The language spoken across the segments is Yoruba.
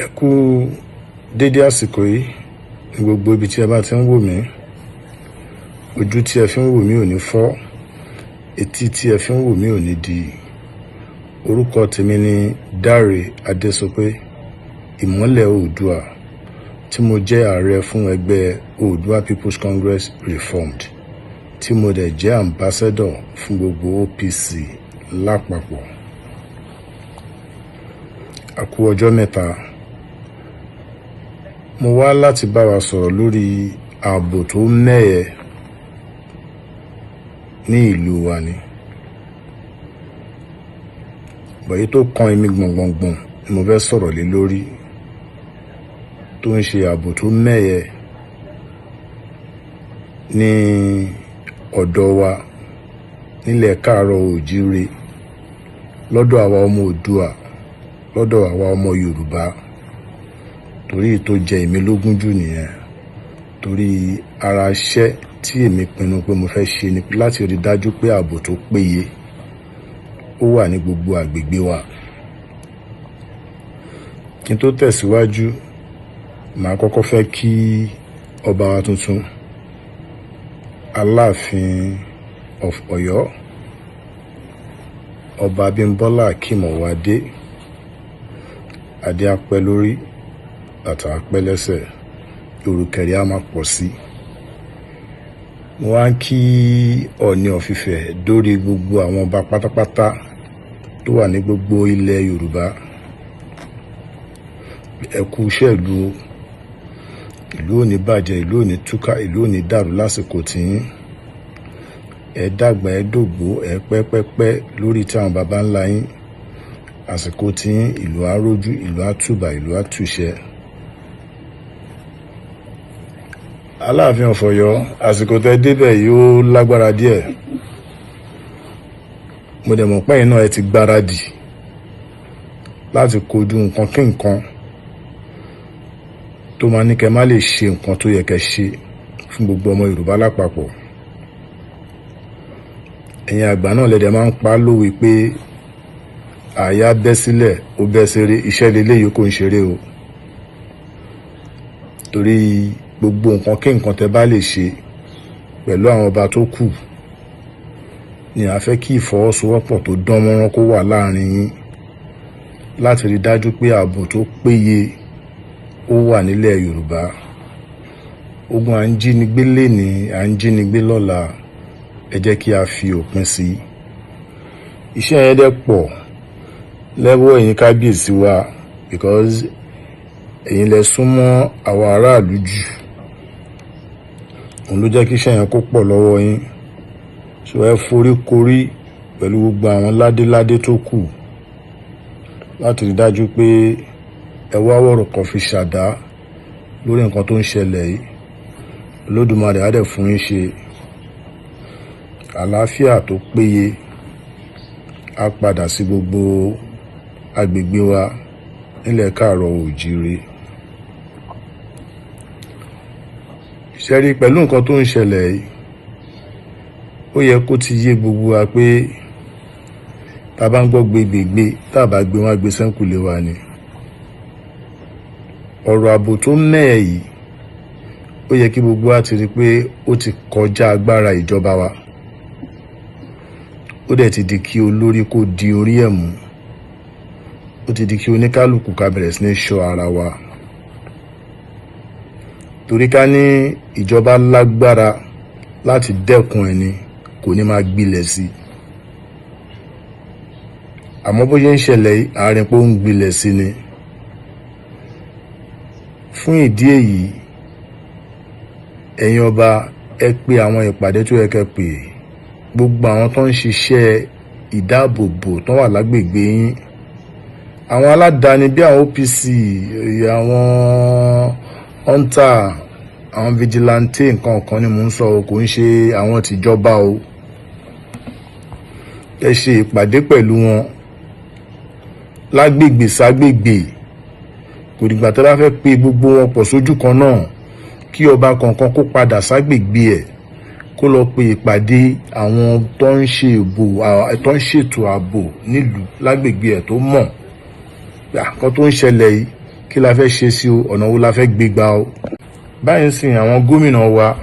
Ẹ kú dédé àsìkò yìí ní gbogbo ibi tí ẹ bá ti ń wò mí. Ojú tí ẹ fi ń wò mí ò ní fọ́, etí tí ẹ fi ń wò mí ò ní di. Orúkọ tèmi ni Dáre Adésopé, Ìmọ́lẹ̀ Oòduà, tí mo jẹ́ ààrẹ fún ẹgbẹ́ Oòduà People's Congress Reformed, tí mo dẹ̀ jẹ́ ambassador fún gbogbo OPC lápapọ̀. A kú ọjọ́ mẹ́ta. Mo wá láti bá wa sọ̀rọ̀ lórí ààbò tó mẹ́hẹ ní ìlú wa ni. Bọ̀yí tó kan èmi gbọ̀ngbọ̀ngbọ̀n ni mo fẹ́ sọ̀rọ̀ lé lórí, tó ń ṣe ààbò tó mẹ́hẹ ní ọ̀dọ̀ wa nílẹ̀ káàárọ̀ oòjíire, lọ́dọ̀ àwa ọmọ Oòduà, lọ́dọ̀ àwa ọmọ Yorùbá. Torí tó jẹ èmi lógún jù nìyẹn. Torí ara iṣẹ́ tí èmi pinnu pé mo fẹ́ ṣe ni láti rí dájú pé ààbò tó péye ó wà ní gbogbo àgbègbè wa. Kí n tó tẹ̀síwájú, màá kọ́kọ́ fẹ́ kí ọba wa tuntun, Aláàfin of Ọ̀yọ́, Ọba Abímbọ́lá Akeem Ọwọ́adé, adé á pẹ́ lórí, bàtà á pẹ́ lẹ́sẹ̀, ìrùkẹ̀rẹ̀ á máa pọ̀ sí. Mo wá ń kí Ọọ̀ni of Ifẹ̀ dórí gbogbo àwọn ọba pátápátá tó wà ní gbogbo ilẹ̀ Yorùbá. Ẹ kú iṣẹ́ ìlú o. Ìlú ò ní bàjẹ́, ìlú ò ní túká, ìlú ò ní dàrú lásìkò tiyín. Ẹ dàgbà, ẹ dògbó, ẹ pẹ́ pẹ́ pẹ́ lórí tí àwọn baba ńlá yín. Àsìkò tiyín, ìlú á rójú, ìlú á tùbà, ìlú á tùṣẹ. Aláàfin of Ọ̀yọ́, àsìkò tẹ́ débẹ̀ yóò lágbára díẹ̀. Mo dẹ̀ mọ̀ pé ẹ̀yin náà ẹ ti gbáradì láti kojú nǹkan kí nǹkan tó máa ní kẹ́ má lè ṣe nǹkan tó yẹ kẹ́ ṣe fún gbogbo ọmọ Yorùbá lápapọ̀. Ẹ̀yin àgbà náà lẹ́dẹ̀ máa ń pa lówe pé àyà bẹ́ sílẹ̀, ó bẹ́ ṣeré, iṣẹ́ leléyìí kò ń ṣeré o. Torí gbogbo nǹkan kí nǹkan tẹ́ bá lè ṣe pẹ̀lú àwọn ọba tó kù ni a fẹ́ kí ìfọwọ́sowọ́pọ̀ tó dán mọ́rán kó wà láàrin yín láti rí dájú pé ààbò tó péye ó wà nílẹ̀ Yorùbá. Ogun à ń jínigbé lénìí, à ń jínigbé lọ́la, ẹ jẹ́ kí a fi òpin sí i. Iṣẹ́ yẹn dẹ̀ pọ̀ lọ́wọ́ ẹ̀yin kábíyèsí wa, because ẹ̀yin lẹ súnmọ́ àwọn aráàlú jù. Òun ló jẹ́ kí iṣẹ́ yẹn kó pọ̀ lọ́wọ́ yín. So ẹ forí korí pẹ̀lú gbogbo àwọn ládéládé tó kù láti rí dájú pé ẹ wá wọ̀rọ̀ kan fi ṣàdá lórí nǹkan tó ń ṣẹlẹ̀ yìí. Olódùmarè á dẹ̀ fún yín ṣe. Àlàáfíà tó péye á padà sí gbogbo agbègbè wa nílẹ̀ káàárọ̀ oòjíire. Ṣé rí pẹ̀lú nǹkan tó ń ṣẹlẹ̀ yìí, ó yẹ kó ti yé gbogbo wa pé tá a bá ń gbọ́ gbégbègbè, tá a bá gbé wọn gbé sẹ́ńkùlé wa ni. Ọ̀rọ̀ ààbò tó mẹ́ẹ̀ yìí, ó yẹ kí gbogbo wa ti rí pé ó ti kọjá agbára ìjọba wa. Ó dẹ̀ ti di kí olórí kó di orí ẹ̀ mú. Ó ti di kí oníkálukú ká bẹ̀rẹ̀ sí ní ṣọ́ ara wa. Torí ká ní ìjọba lágbára láti dẹ́kun ẹni kò ní máa gbilẹ̀ sí i. Àmọ́ bó ṣe ń ṣẹlẹ̀ yìí, àárín pé ó ń gbilẹ̀ sí ni. Fún ìdí èyí, ẹ̀yin ọba, ẹ pe àwọn ìpàdé tó yẹ kẹ́ pè. Gbogbo àwọn tó ń ṣiṣẹ́ ìdáàbòbò tó wà lágbègbè yín, àwọn aládàáni bí àwọn OPC, àwọn hunter, àwọn vigilante, nǹkan kan ni mò ń sọ o, kò ń ṣe àwọn tìjọba o. Ẹ ṣe ìpàdé pẹ̀lú wọn lágbègbè ságbègbè. Kò dìgbà tó bá fẹ́ pe gbogbo wọn pọ̀ sójú kan náà, kí ọba kọ̀ọ̀kan kó padà ságbègbè ẹ̀, kó lọ pe ìpàdé àwọn tó ń ṣe ìbò, tó ń ṣètò ààbò nílùú lágbègbè ẹ̀ tó mọ̀ nǹkan tó ń ṣẹlẹ̀ yìí. Kí la fẹ́ ṣe sí o? Ọ̀nà wo la fẹ́ gbé gbà o? Báyìí sìn, àwọn gómìnà wa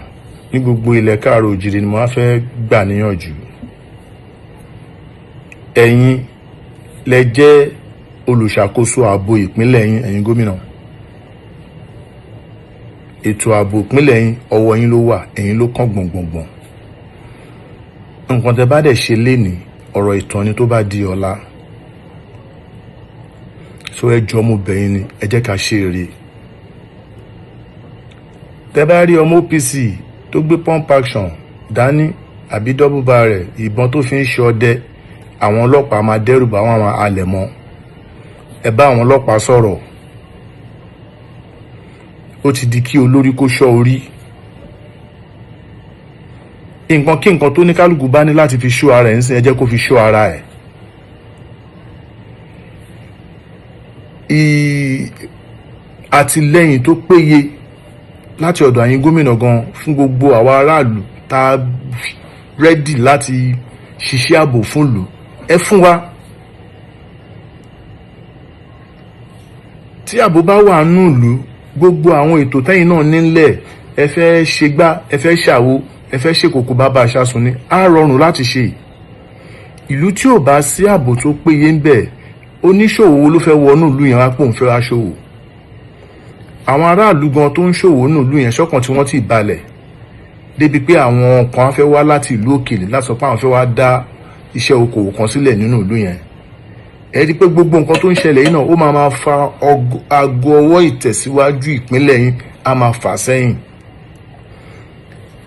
ní gbogbo ilẹ̀ káàrọ̀ òjìrì ni mo wá fẹ́ gbà níyànjú. Ẹ̀yin lẹ jẹ́ olùṣàkóso ààbò ìpínlẹ̀ yín. Ẹ̀yin gómìnà, ètò ààbò ìpínlẹ̀ yín, ọwọ́ yín ló wà, ẹ̀yin ló kàn gbọ̀ngbọ̀ngbọ̀n. Nǹkan tẹ́ bá dẹ̀ ṣe lénìí, ọ̀rọ̀ ìtàn ni tó bá di ọ̀la. So ẹ jọ̀ọ́, mo bẹ̀ yín ni, ẹ jẹ́ ká ṣe eré. Tẹ́ bá rí ọmọ OPC tó gbé pump action dání àbí double barrel ìbọn tó fi ń ṣe ọdẹ, àwọn ọlọ́pàá máa dẹ́rù bá wọn, àwọn alẹ̀ mọ́. Ẹ bá àwọn ọlọ́pàá sọ̀rọ̀. Ó ti di kí olórí kó ṣọ́ orí. Nǹkan kí nǹkan tó ní kálukú bá ní láti fi ṣọ́ ara ẹ̀ ń sìn, ẹ jẹ́ kó fi ṣọ́ ara ẹ̀. Àtìlẹ́yìn tó péye láti ọ̀dọ̀ àyín gómìnà gan fún gbogbo àwa aráàlú tá a ready láti ṣiṣẹ́ ààbò fún ìlú, ẹ fún wa. Tí ààbò bá wà nù ìlú, gbogbo àwọn ètò tẹ́yìn náà nílẹ̀, ẹ fẹ́ ṣe gbá, ẹ fẹ́ ṣàwo, ẹ fẹ́ ṣèkókò bàbá aṣáṣun ni, á rọrùn láti ṣe. Ìlú tí ò bá sí ààbò tó péye ń bẹ, oníṣòwò wo ló fẹ́ wọnú ìlú yẹn wá pò ń fẹ́ wá ṣòwò? Àwọn aráàlú gan tó ń ṣòwò nínú ìlú yẹn, ṣọ́kàn tí wọ́n ti balẹ̀ débi pé àwọn kan á fẹ́ wá láti ìlú òkèlè láti sọ pé àwọn fẹ́ wá dá iṣẹ́ okòwò kan sílẹ̀ nínú ìlú yẹn? Ẹ rí i pé gbogbo nǹkan tó ń ṣẹlẹ̀ yìí náà, ó máa máa fa aago ọwọ́ ìtẹ̀síwájú ìpínlẹ̀ yín, á máa fà sẹ́yìn.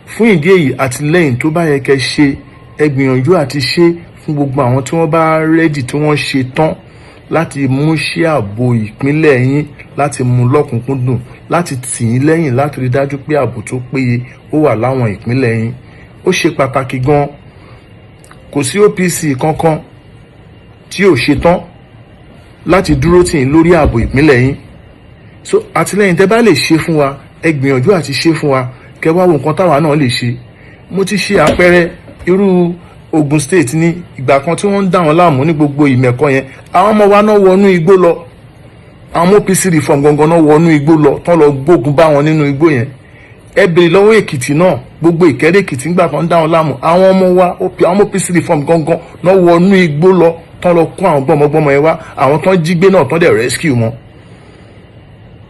Fún ìdí èyí, àtìlẹ́yìn tó bá yẹ kẹ́ ṣe, ẹ gbìyànjú àti ṣe fún gbogbo àwọn tí wọ́n bá ready, tí wọ́n ṣe tán láti mú ṣe ààbò ìpínlẹ̀ yín, láti mú lọ́kùnkúndùn, láti tì yín lẹ́yìn, láti rí dájú pé ààbò tó péye ó wà láwọn ìpínlẹ̀ yín. Ó ṣe pàtàkì gan. Kò sí OPC kankan tí ò ṣe tán láti dúró tì yín lórí ààbò ìpínlẹ̀ yín. So àtìlẹ́yìn tẹ́ bá lè ṣe fún wa, ẹ gbìyànjú àti ṣe fún wa, kẹ́ wá wo nǹkan táwa náà lè ṣe. Mo ti ṣe àpẹẹrẹ irú Ogun State ní ìgbà kan tí wọ́n ń dà wọ́n láàmú ní gbogbo ìmẹ̀kọ yẹn. Àwọn ọmọ wa náà wọnú igbó lọ, àwọn OPC reform gangan náà wọnú igbó lọ, tán lọ gbógun bá wọn nínú igbó yẹn. Ẹ bèrè lọ́wọ́ Èkìtì náà, gbogbo Ìkẹ́rẹ́ Èkìtì ńgbà kan ń dá wọn láàmú, àwọn ọmọ wa, àwọn OPC reform gangan náà wọnú igbó lọ, tán lọ kó àwọn gbọmọgbọmọ yẹn wá, àwọn tán jí gbé náà, tán dẹ̀ rescue wọn.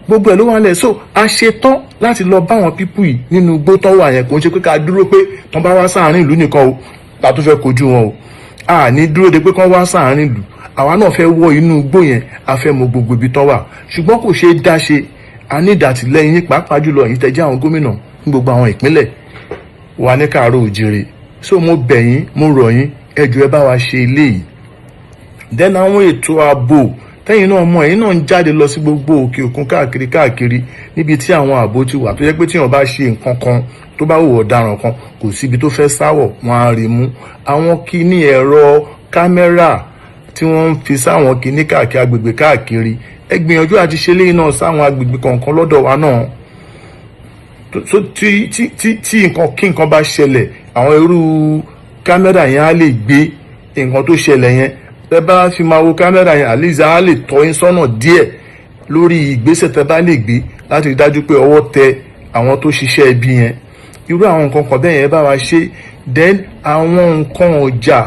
Gbogbo ẹ̀ ló wà lẹ̀. So a ṣe tán láti lọ bá àwọn people yìí nínú igbó tán wà yẹn. Kò ń ṣe pé ká dúró pé tán bá wá sáàárín ìlú nìkan o ta tó fẹ́ kojú wọn o. A ní dúró de pé kán wá sáàárín ìlú. Àwa náà fẹ́ wọ inú igbó yẹn, a fẹ́ mọ gbogbo ibi tán wà, ṣùgbọ́n kò ṣeé dá ṣe. A ní ìdàtìlẹ́yìn yín, pàápàá jùlọ èyí tẹ́ jẹ́ àwọn gómìnà ní gbogbo àwọn ìpínlẹ̀ wa ní káàárọ̀ òjìrè. So mo bẹ̀ yín, mo rọ̀ yín, ẹ jọ̀ọ́, ẹ bá wa ṣe eléyìí. Then àwọn ètò ààbò tẹ́yìn náà mọ̀, ẹ̀yin náà ń jáde lọ sí gbogbo òkè òkun káàkiri káàkiri, níbi tí àwọn ààbò ti wà, tó jẹ́ pé tí wọ́n bá ṣe nǹkan kan, tó bá wù ọ̀daràn kan, kò síbi tó fẹ́ sáwọ̀, wọ́n á rí mú. Àwọn kíní ẹ̀rọ kámẹ́rà tí wọ́n ń fi sáwọn kíní káàkiri agbègbè káàkiri, ẹ gbìyànjú àti ṣe léyìn náà sáwọn agbègbè kọ̀ọ̀kan lọ́dọ̀ wa náà. So tí nǹkan kí nǹkan bá ṣẹlẹ̀, àwọn irú kámẹ́rà yẹn á lè gbé nǹkan tó ṣẹlẹ̀ yẹn. Tẹ́ bá fi máa wo kámẹ́rà yẹn, at least á lè tọ́ yín sọ́nà díẹ̀ lórí ìgbésẹ̀ tẹ́ bá lè gbé láti rí dájú pé ọwọ́ tẹ àwọn tó ṣiṣẹ́ ibi yẹn. Irú àwọn nǹkan kan bẹ́ẹ̀ yẹn, bá wa ṣe. Then àwọn nǹkan ọjà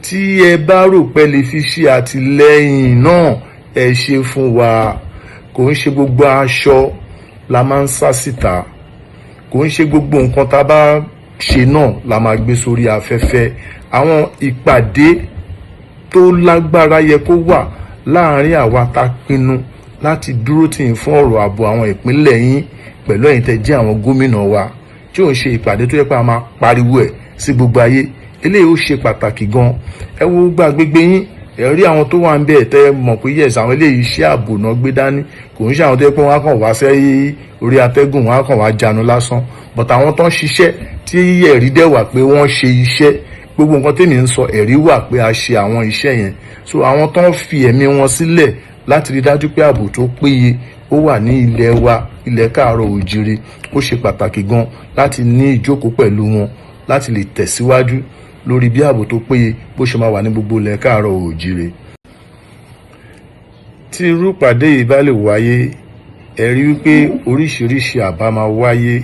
tí ẹ bá rò pé lè fi ṣe àtìlẹ́yìn náà, ẹ ṣe fún wa. Kò ń ṣe gbogbo aṣọ la máa ń sá síta, kò ń ṣe gbogbo nǹkan tá a bá ṣe náà la máa gbé sórí afẹ́fẹ́. Àwọn ìpàdé tó lágbára yẹ kó wà láàárín àwa tá a pinnu láti dúró tì yín fún ọ̀rọ̀ ààbò àwọn ìpínlẹ̀ yín pẹ̀lú ẹ̀yin tẹ́ jẹ́ àwọn gómìnà wa, tí ò ń ṣe ìpàdé tó yẹ pé a máa pariwo ẹ̀ sí gbogbo ayé. Eléyìí ó ṣe pàtàkì gan. Ẹ wo gbàgbégbé yín, ẹ rí àwọn tó wà ń bẹ̀ tẹ́ mọ̀ pé yes, àwọn eléyìí, iṣẹ́ ààbò náà gbé dání. Kò ń ṣe àwọn tó yẹ pé wọ́n á kàn wá sẹ́yìn orí atẹ́gùn, wọ́n á kàn wá jánu lásán, but àwọn tó ń ṣiṣẹ́ tí ẹ̀rí dẹ̀ wà pé wọ́n ṣe iṣẹ́. Gbogbo nǹkan tèmi ń sọ, ẹ̀rí wà pé a ṣe àwọn iṣẹ́ yẹn. So àwọn tó ń fi ẹ̀mí wọn sílẹ̀ láti rí dájú pé ààbò tó péye ó wà ní ilẹ̀ wa, ilẹ̀ káàárọ̀ òjìrè, ó ṣe pàtàkì gan láti ní ìjókòó pẹ̀lú wọn láti lè tẹ̀síwájú lórí bí ààbò tó péye bó ṣe máa wà ní gbogbo ilẹ̀ káàárọ̀ òjìrè. Tí irú ìpàdé yìí bá lè wáyé. Ẹ rí wípé oríṣiríṣi àbá máa wáyé.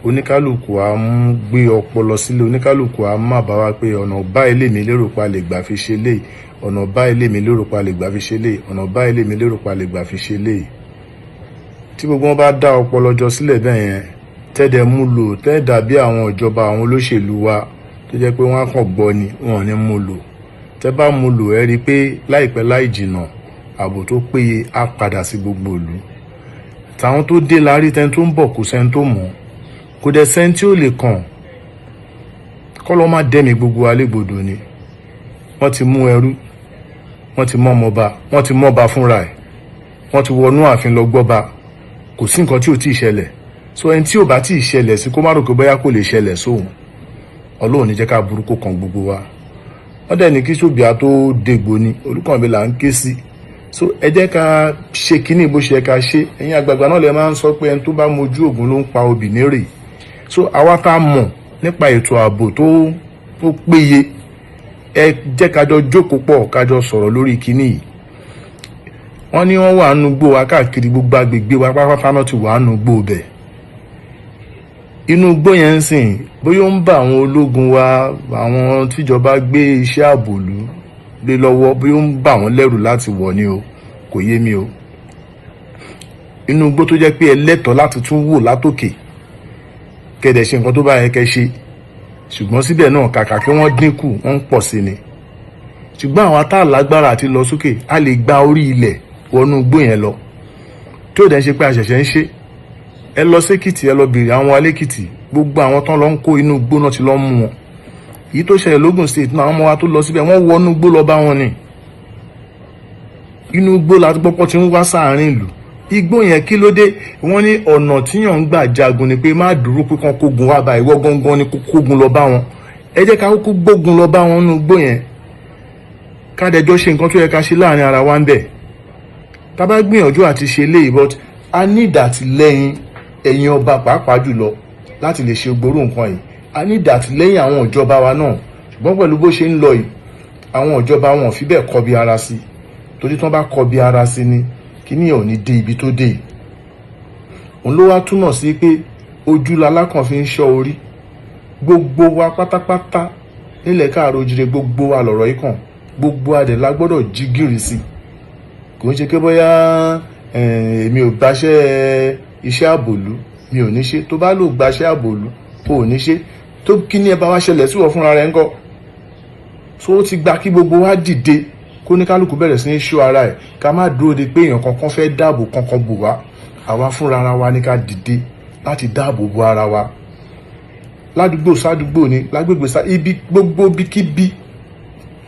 Oníkálukú á mú gbé ọpọlọ sílẹ̀, oníkálukú á má bá wa pé ọ̀nà báyìí lèmi lérò pa lè gbà fi ṣe léyìí, ọ̀nà báyìí lèmi lérò pa lè gbà fi ṣe léyìí, ọ̀nà báyìí lèmi lérò pa lè gbà fi ṣe léyìí. Tí gbogbo wọn bá dá ọpọlọ jọ sílẹ̀ bẹ́ẹ̀ yẹn, tẹ́dẹ̀ mú lò, tẹ́ dàbí àwọn ìjọba, àwọn olóṣèlú wa tó jẹ́ pé wọ́n á kàn gbọ́ ni, wọn ò ní mú lò. Tẹ́ bá mú lò, ẹ rí i pé láìpẹ́ láì jìnà, ààbò tó péye á padà sí gbogbo ìlú. Tàwọn tó dé la rí, tẹni tó ń bọ̀, kò sẹ́ni tó mọ̀, kò dẹ̀ sẹ́ni tí ó lè kàn kọ́ lọ́ má dẹ́mi gbogbo wa légbodò ni. Wọ́n ti mú ẹrú, wọ́n ti mọ́ ọmọba, wọ́n ti mọ́ba fúnra ẹ̀, wọ́n ti wọnú ààfin lọ gbọ́ba. Kò sí nǹkan tí ò tí ì ṣẹlẹ̀. So ẹni tí ò bá tí ì ṣẹlẹ̀ sí, kó má rò pé bóyá kò lè ṣẹlẹ̀ sóhun. Ọlọ́run ní jẹ́ ká burúkú kan gbogbo wa. Wọ́n dẹ̀ ní kí sóbìá tó dégbò ni Olúkànbí là ń ké sí. So ẹ jẹ́ ká ṣe kínní bó ṣe yẹ ká ṣe. Ẹ̀yin àgbààgbà náà lè máa ń sọ pé ẹni tó bá mojú ògùn ló ń pa obì nírè. So àwa tá a mọ̀ nípa ètò ààbò tó péye, ẹ jẹ́ ká jọ jókòó pọ̀, ká jọ sọ̀rọ̀ lórí kínní yìí. Wọ́n ní wọ́n wà nínú igbó wa káàkiri, gbogbo agbègbè wa pátápátá náà ti wà nínú igbó bẹ̀. Inú igbó yẹn ń sìn, bóyá ó ń bá àwọn ológun wa, àwọn tíjọba gbé iṣẹ́ ààbò lù lé lọ́wọ́, bóyá ó ń bà wọ́n lẹ́rù láti wọ̀ ni o, kò yé mi o. Inú igbó tó jẹ́ pé ẹ lẹ́tọ̀ọ́ láti tún wò látòkè, kẹ̀dẹ̀ ṣe nǹkan tó bá yẹ kẹ́ ṣe, ṣùgbọ́n síbẹ̀ náà, kàkà kí wọ́n dínkù, wọ́n ń pọ̀ sí ni. Ṣùgbọ́n àwọn tá lágbára àti lọ sókè, a lè gba orí ilẹ̀ wọnú igbó yẹn lọ, tí ò dẹ̀ ṣe pé a ṣẹ̀ṣẹ̀ ń ṣe. Ẹ lọ sékìtì, ẹ lọ bèrè àwọn alékìtì, gbogbo àwọn tán lọ ń kó, inú igbó náà ti lọ mú wọn. Èyí tó ṣẹlẹ̀ lógùn State náà, àwọn ọmọ wa tó lọ síbẹ̀, wọ́n wọnú igbó lọ bá wọn ni. Inú igbó la gbọ́pọ́ ti ń wá sáàárín ìlú. Igbó yẹn, kí ló dé? Wọ́n ní ọ̀nà tíyàn ń gbà jagun ni pé má dúró pé kán kógun wá bá ìwọ gangan ni, kó kógun lọ bá wọn. Ẹ jẹ́ ká kúkú gbógun lọ bá wọn nínú igbó yẹn, ká dẹjọ́ ṣe nǹkan tó yẹ ká ṣe láàrin ara wa ń bẹ̀. Tá bá gbìyànjú àti ṣe léyìí, but a ní ìdàtìlẹ́yìn ẹ̀yin ọba pàápàá jùlọ láti lè ṣe gbòòrò nǹkan yìí. A ní ìdàtìlẹ́yìn àwọn ìjọba wa náà, ṣùgbọ́n pẹ̀lú bó ṣe ń lọ yìí, àwọn ìjọba wọn ò fi bẹ́ẹ̀ kọbi ara sí, torí tí wọ́n bá kọbi ara sí ni, kíní ò ní dé ibi tó dé yìí. Òun ló wá túmọ̀ sí pé ojú lalákàn fi ń ṣọ́ orí. Gbogbo wa pátápátá nílẹ̀ káàárọ̀ ojíire, gbogbo wa lọ̀rọ̀ yìí kàn, gbogbo adẹ̀ la gbọ́dọ̀ jí gìrì sí. Kò ń ṣe pé bóyá èmi ò gbaṣẹ́ iṣẹ́ àbòlú, mi ò ní ṣe. Tó bá lò gbaṣẹ́ àbòlú, kò ní ṣe tó kí ní ẹ bá wá ṣẹlẹ̀ sí wọ́n fúnra rẹ̀ ńkọ́? So ó ti gba kí gbogbo wa dìde, kó ní kálukú bẹ̀rẹ̀ sí ní ṣọ́ ara ẹ̀, ká má dúró de pé èèyàn kankan fẹ́ dáàbò kankan bò wá. Àwa fúnra ara wa ní ká dìde láti dáàbò bo ara wa, ládùúgbò sádùúgbò ni, lágbègbè sá ibi gbogbo, bíkíbi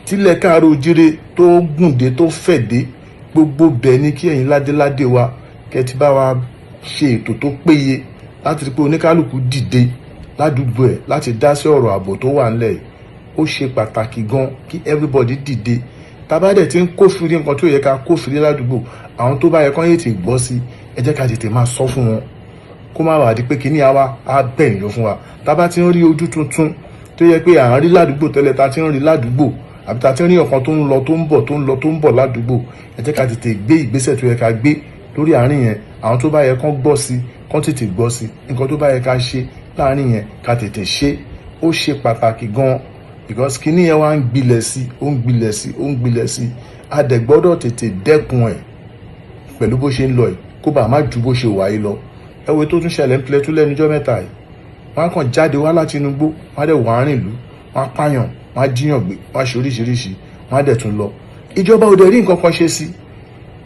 tílẹ̀ káàárọ̀ ojíire tó gùn dé, tó fẹ̀ dé, gbogbo bẹ̀ ni kí ẹ̀yin ládéládé wa kẹ́ ti bá wa ṣe ètò tó péye láti rí pé oníkálukú dìde ládùúgbò ẹ̀ láti dá sí ọ̀rọ̀ ààbò tó wà ńlẹ̀ yìí. Ó ṣe pàtàkì gan kí everybody dìde. Tá bá dẹ̀ ti ń kófìrí nǹkan tó yẹ ká kófìrí ládùúgbò, àwọn tó bá yẹ kán yé tè gbọ́ sí, ẹ jẹ́ ká tètè máa sọ fún wọn, kó má bàa di pé kíní àwa á bẹ̀yìn lọ fún wa. Tá bá ti ń rí ojú tuntun tó yẹ pé à ń rí ládùúgbò tẹ́lẹ̀, tá ti ń rí ládùúgbò, àbí tá ti ń rí ọ̀kan tó ń lọ tó ń bọ̀, tó ń lọ tó ń bọ̀ ládùúgbò, ẹ jẹ́ ká tètè gbé ìgbésẹ̀ tó yẹ ká gbé lórí àárín yẹn. Àwọn tó bá yẹ kán gbọ́ sí, kán tètè gbọ́ sí. Nǹkan tó bá yẹ ká ṣe láàárín yẹn, ká tètè ṣe. Ó ṣe pàtàkì gan, because kíní yẹn wá ń gbilẹ̀ sí, ó ń gbilẹ̀ sí, ó ń gbilẹ̀ sí. A dẹ̀ gbọ́dọ̀ tètè dẹ́kun ẹ̀ pẹ̀lú bó ṣe ń lọ yìí, kó bàa má ju bó ṣe wà yìí lọ. Ẹ wo tó tún ṣẹlẹ̀ ń Plateau lẹ́nu ọjọ́ mẹ́ta yìí. Wọ́n á kàn jáde wá láti inú igbó, wọ́n á dẹ̀ wọ́n á rìn ìlú, wọ́n á pààyàn, wọ́n á jíyàn gbé, wọ́n á ṣe oríṣiríṣi, wọ́n á dẹ̀ tún lọ. Ìjọba ò dẹ̀ rí nǹkan kan ṣe sí.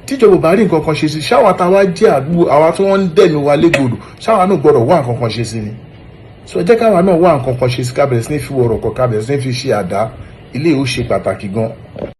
Tíjọba ò bá rí nǹkan kan ṣe sí, ṣáwa tá a wá jẹ́ àdúgbò, àwa tí wọ́n ń dẹ̀mí wa légbodò, ṣáwa náà gbọ́dọ̀ wá nǹkan kan ṣe sí ni? So ẹ jẹ́ káwa náà wá nǹkan kan ṣe sí, ká bẹ̀rẹ̀ sí ní fi wọ̀rọ̀ kọ̀, ká bẹ̀rẹ̀ sí ní fi ṣe àdá. Ilé ó ṣe pàtàkì gan.